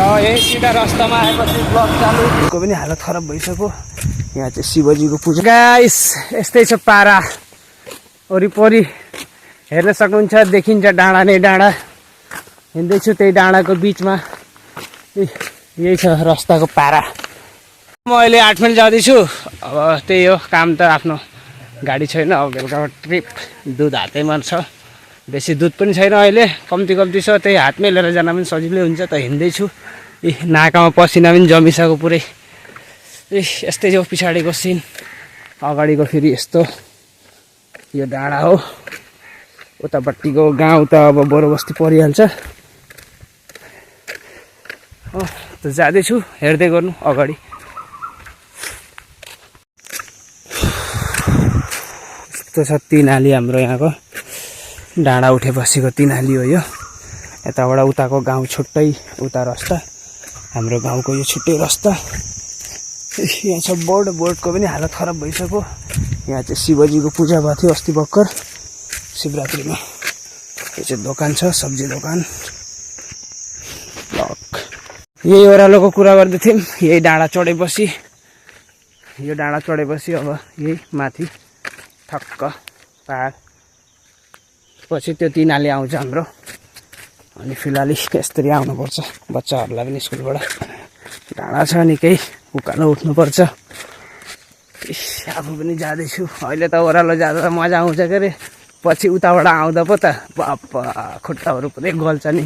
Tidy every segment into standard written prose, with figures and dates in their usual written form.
यही सिधा रास्तामा आएपछि ब्लग चालु को पनि हालत खराब भइसक्यो। यहाँ चाहिँ शिवजीको पूजा। गाइस यस्तै छ पारा वरिपरि हेर्न सक्नुहुन्छ, देखिन्छ डाँडा नै डाँडा। हिँड्दैछु त्यही डाँडाको बिचमा, यही छ रास्ताको पारा। म अहिले 8 माइल जाँदैछु। अब त्यही हो काम त, आफ्नो गाडी छैन। अब बेलुकाको ट्रिप, दुध हातैमा छ, बेसी दुध पनि छैन अहिले, कम्ती छ। त्यही हातमै लिएर जान पनि सजिलै हुन्छ त। हिँड्दैछु, नाकामा पसिना पनि जमिसक्यो पुरै। यस्तै हो पछाडिको सिन। अगाडिको फेरि यस्तो, यो डाँडा हो। उतापट्टिको गाउँ त अब बोरो बस्ती परिहाल्छ। त जाँदैछु, हेर्दै गर्नु अगाडि। यस्तो छ तिनाली हाम्रो यहाँको, डाँडा उठेपछिको तिनाली हो यो। यताबाट उताको गाउँ छुट्टै, उता रास्ता, हाम्रो गाउँको यो छुट्टै रास्ता। यहाँ छ बोर्डको पनि हालत खराब भइसक्यो। यहाँ चाहिँ शिवजीको पूजा भएको थियो अस्ति भर्खर शिवरात्रिमा। यो चाहिँ दोकान छ, सब्जी दोकान। यही ओह्रालोको कुरा गर्दै थियौँ। यही डाँडा चढेपछि, यो डाँडा चढेपछि अब यही माथि ठक्क पहाड, पछि त्यो तिनाली आउँछ हाम्रो। अनि फिलहाल यसरी आउनुपर्छ बच्चाहरूलाई पनि स्कुलबाट। डाँडा छ निकै, उकालो उठ्नुपर्छ। आफू पनि जाँदैछु अहिले त। ओह्रालो जाँदा मजा आउँछ के अरे, पछि उताबाट आउँदा पो त बाप्पा खुट्टाहरू पुरै गल्छ नि।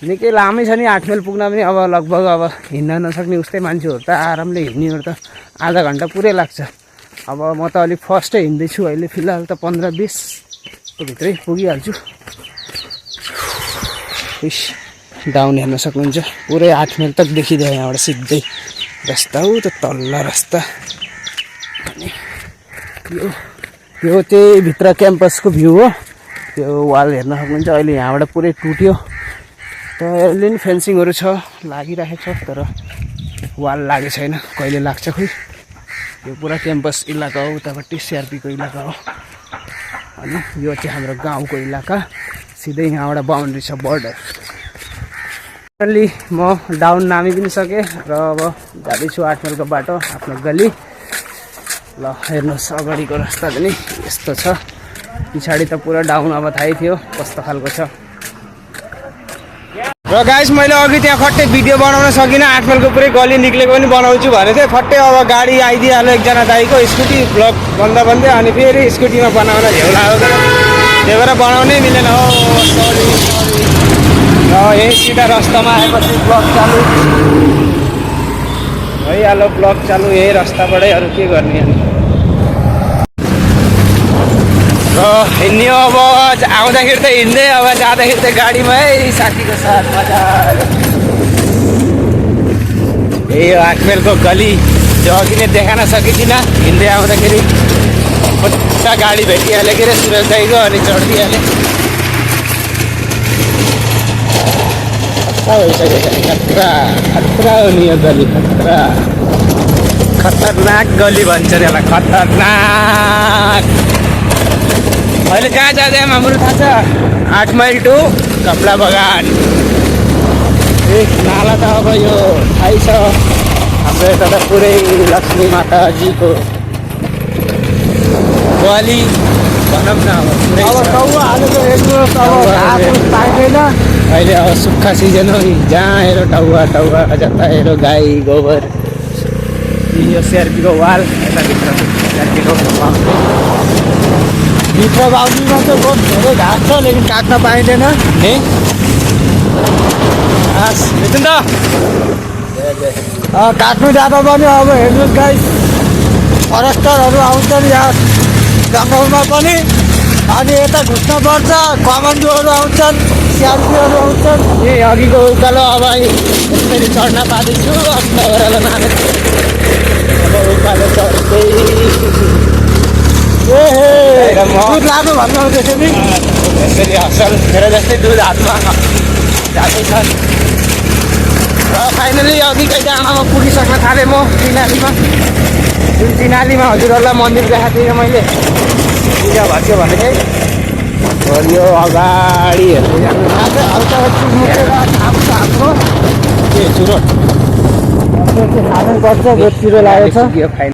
निकै लामै छ नि, 8 माइल पुग्न पनि अब लगभग अब हिँड्न नसक्ने उस्तै मान्छेहरू त आरामले हिँड्नेहरू त आधा घन्टा पुरै लाग्छ। अब म त अलिक फर्स्टै हिँड्दैछु अहिले, फिलहाल त 15-20 को भित्रै पुगिहाल्छु। डाउन हेर्न सक्नुहुन्छ, पुरै 8 माइल तक देखिँदै यहाँबाट सिधै रास्ता हो त, तल्लो रास्ता। अनि यो त्यही भित्र क्याम्पसको भ्यू हो। त्यो वाल हेर्न सक्नुहुन्छ, अहिले यहाँबाट पुरै टुट्यो। त अहिले नि फेन्सिङहरू छ, लागिरहेको छ, तर वाल लागेको छैन। कहिले लाग्छ खोइ। यो पुरा क्याम्पस इलाका हो, उतापट्टि सिआरपीको इलाका हो। अनि यो चाहिँ हाम्रो गाउँको इलाका, सिधै यहाँबाट बााउन्ड्री छ, बोर्डर। फाइनली म डाउन नामी पनि सकेँ र अब जाँदैछु 8 माइलको बाटो, आफ्नो गली। ल हेर्नुहोस् अगाडिको रास्ता पनि यस्तो छ। पछाडि त पुरा डाउन अब थाहै थियो कस्तो खालको छ। र गाइस मैले अघि त्यहाँ खट्टै भिडियो बनाउन सकिनँ। 8 माइलको पुरै गली निक्लेको पनि बनाउँछु भनेको थिएँ। खट्टै अब गाडी आइदिइहाल्यो एकजना दाइको, स्कुटी ब्लक भन्दै अनि फेरि स्कुटीमा बनाउन झेउ लाग्यो, त्यही भएर बनाउनै मिलेन। हो सरी। र यही सिधा रास्तामा आएपछि ब्लक चालु भइहाल्यो। ब्लक चालु यही रास्ताबाटै, अरू के गर्ने अनि। र हिँड्ने अब आउँदाखेरि त हिँड्दै, अब जाँदाखेरि त गाडीमै साथीको साथ मजा। यही हो 8 माइलको गली, जो अघि नै देखाउन सकेको थिइनँ। हिँड्दै आउँदाखेरि खुट्टा गाडी भेटिहाल्यो के अरे सुरज दाइको, अनि चढिदिइहाल्यो। खतरा हो नि यो गली, खतरनाक गली भन्छ त्यसलाई, खतरनाक। अहिले कहाँ जाँदै हाम्रो थाहा छ? 8 माइल टु कपडा बगान। नाला त अब यो थाहै छ हाम्रो यता त पुरै लक्ष्मी माताजीको गली भनौँ न। अहिले अब सुक्खा सिजन हो, जहाँ हेरो टाउवा जता हेरो गाई गोबर। यो सिआरपीको वाल, यताभित्र सिआरपीको भित्र बाउन्ड्रीमा चाहिँ बहुत धेरै घाँस छ, लेकिन काट्न पाइँदैन नि। घाँस हेर्नु त काट्नु जाँदा पनि अब हेर्नुहोस् गाइस, फरेस्टरहरू आउँछन् यहाँ जङ्गलमा पनि। अनि यता घुस्न पर्छ, कमान्डोहरू आउँछन्, सिआरपीहरू आउँछन्। ए अघिको उकालो अब यसरी चढ्न पाँदैछु। ओह्रालो नाम अब उकालो चढ्दै दुध लानु भन्नुहुँदैछ नि। यसरी असल मेरो जस्तै दुध हातमा जाँदैछ। र फाइनली अघिकै डाँडामा पुगिसक्न थालेँ म, तिनालीमा। जुन तिनालीमा हजुरहरूलाई मन्दिर देखाएको थिएँ मैले, पूजा भएको थियो भने चाहिँ यो अगाडि हेर्दै जानु। हल्का हाम्रो खानु पर्छ, बहुत पिरो लागेको छ।